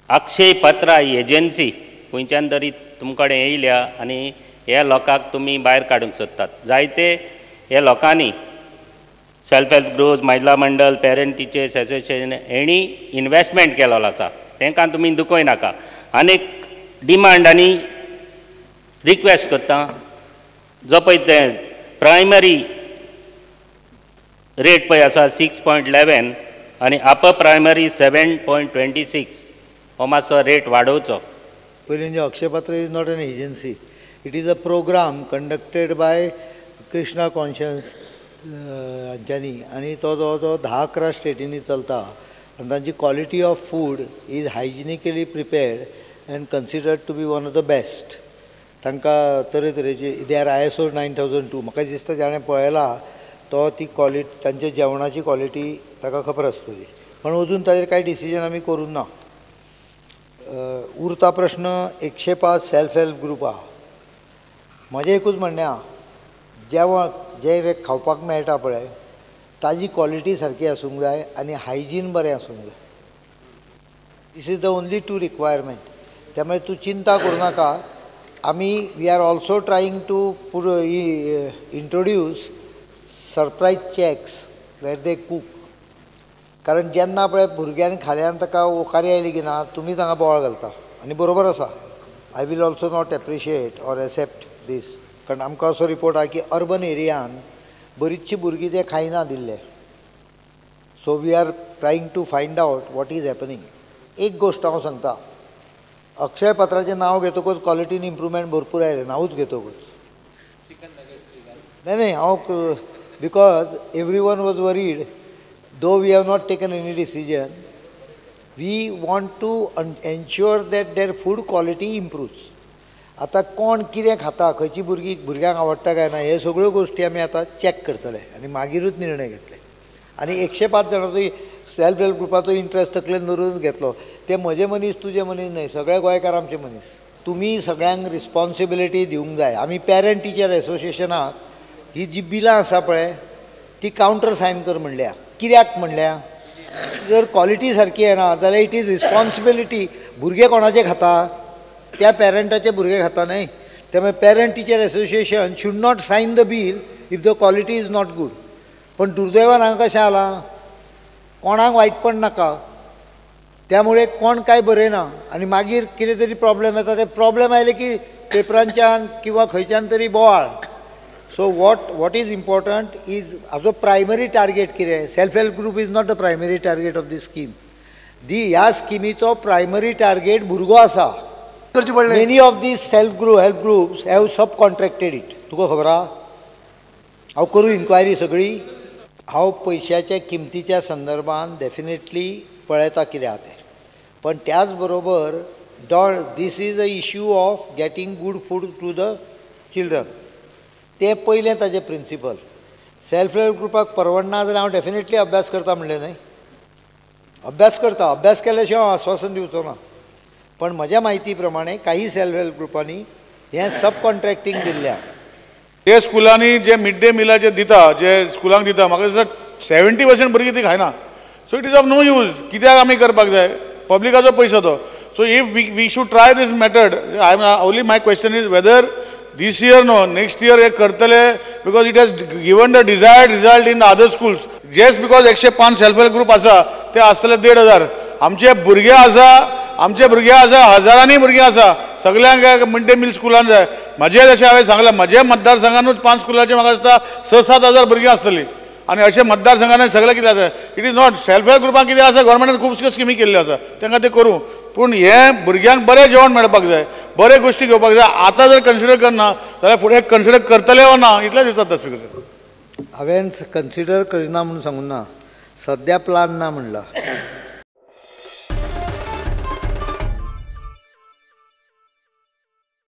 अक्षय पत्रा ही एजन्सी खंयच्यान तरी तुमकडे येयल्या आनी ह्या लोकांक तुमी भायर काडूंक सोदतात. जायते ह्या लोकांनी सेल्फ हेल्प ग्रुप्स, महिला मंडळ, पेरंट टिचर्स एसोसिएशन हेणी इनवेस्टमेंट केलेलो आसा, तांकां तुमी दुखय नाका. आनी डिमांड आनी रिक्वेस्ट करता, जो पळय तें प्रायमरी रेट पळय आसा 6.11 आनी अपर प्रायमरी 7.26 हो मातसो रेट वाडोवचो. पयलीं म्हणजे Akshayapatra is not an agency, it is a programme conducted by Krishna conscious हांच्यांनी आनी तो जो जो 10-11 स्टेटींनी चलता आनी तांची quality of food is hygienically prepared and considered to be one of the best. तांकां तरेतरेची they are ISO 9002. म्हाका दिसता जाणें पळयला तो ती क्वॉलिटी तांच्या जेवणाची क्वॉलिटी ताका खबर आसतली, पण अजून ताजेर कांय डिसिजन आमी करूंक ना. उरता प्रश्न 105 सेल्फ हेल्प ग्रुप आहा. म्हजें एकूच म्हणणें आहा, जेवण जें खावपाक मेळटा पळय ताजी क्वॉलिटी सारकी आसूंक जाय आनी हायजीन बरें आसूंक जाय. This is the only two requirement. त्यामुळे तूं चिंता करूं नाका. आमी we are also trying to introduce surprise checks where they cook. कारण जेन्ना पळय भुरग्यांनी खाल्यान ताका ओकारी आयली की ना तुमीच हांगा बोवाळ घालता आनी बरोबर आसा. I will also not appreciate or accept this, कारण आमकां असो रिपोर्ट आहा की अर्बन एरियान बरीचशीं भुरगीं ते खायना दिल्ले. So we are trying to find out what is happening. एक गोश्ट हांव सांगता, अक्षय पात्राचें नांव घेतकूच क्वॉलिटीन इम्प्रूवमेंट भरपूर आयलें, नांवूच घेतकूच. न्हय न्हय हांव because every one was worried, though we have not taken any decision, we want to ensure that their food quality improves. आतां कोण कितें खाता, खंयची भुरगीं भुरग्यांक आवडटा काय ना, हे सगळ्यो गोश्टी आमी आतां चॅक करतले आनी मागीरूच निर्णय घेतले. आनी 105 जाणांचो सेल्फ हेल्प ग्रुपाचो इंट्रस्ट तकलेन धरून घेतलो. ते म्हजे मनीस तुजे मनीस न्हय, सगळे गोंयकार आमचे मनीस. तुमी सगळ्यांक रिस्पॉन्सिबिलिटी दिवंक जाय. आमी पेरंट टिचर एसोसिएशनाक ही जी बिलां आसा पळय ती कावंटर सायन कर म्हणल्या. कित्याक म्हणल्या, जर क्वॉलिटी सारकी येना जाल्यार it is responsibility. भुरगे कोणाचे खाता, त्या पेरंटाचे भुरगे खाता न्हय. त्यामुळे parent teacher association should not sign the bill if the quality is not good. पण दुर्दैवान हांगा कशें जालां, कोणाक वायटपण नाका, त्यामुळे कोण कांय बरयना आनी मागीर कितें तरी प्रॉब्लेम येता. ते प्रॉब्लेम आयले की पेपरांच्यान किंवा खंयच्यान तरी बोवाळ. So what is important is हाजो प्रायमरी टार्गेट कितें, self help group is not the primary target of this scheme. दी ह्या स्किमीचो प्रायमरी टार्गेट भुरगो आसा. Many of these self help groups have sub contracted it. तुका खबर आहा, हांव करूं इन्क्वायरी सगळी. हांव पयशाच्या किमतीच्या संदर्भान डेफिनेटली पळयता कितें आहा तें, पण त्याच बरोबर this is a issue of getting good food to the children. ते पयलें ताजें प्रिंसिपल. सेल्फ हेल्प ग्रुपाक परवडना जाल्यार हांव डेफिनेटली अभ्यास करता म्हणलें न्हय, अभ्यास करता. अभ्यास केल्या शिवाय हांव आस्वासन दिवचो ना. पण म्हज्या म्हायती प्रमाणे काही सेल्फ हेल्प ग्रुपांनी हें सब कॉन्ट्रॅक्टींग दिल्लें. ते स्कुलांनी जे मिड डे मिलाचे दिता, जे स्कुलांक दिता, म्हाका दिसता 70% भुरगीं ती खायना. So it is of no use. कित्याक आमी करपाक जाय, पब्लिकाचो पयसो तो. So if we should try this method. I am only my question is whether this year no next year हे करतले, because it has given the desired result in the other schools. Just because 105 self help group आसा ते आसतले 1500. आमचे भुरगे आसा, आमचे भुरगे आसा, हजारांनी भुरगीं आसा, सगल्यांक मिड डे मील स्कुलान जाय. म्हजें जशें हांवें सांगलां, म्हज्या मतदारसंघानूच 5 स्कुलाचे म्हाका दिसता 6-7 हजार भुरगीं आसतलीं. आनी अशें मतदारसंघान सगळें कितें आसा, it is not self help ग्रुपांक कितें आसा, गव्हर्मेंटान खुबश्यो स्किमी केल्ल्यो आसा, तांकां तें करूं. पूण हें भुरग्यांक बरें जेवण मेळपाक जाय, बरे गोश्टी घेवपाक जाय. आतां जर कन्सिडर करना जाल्यार फुडें कन्सिडर करतले वा ना इतलेंच विचारता स्पीकर सर. हांवें कन्सिडर करिना म्हणून सांगूं ना, सद्या प्लान ना म्हणला.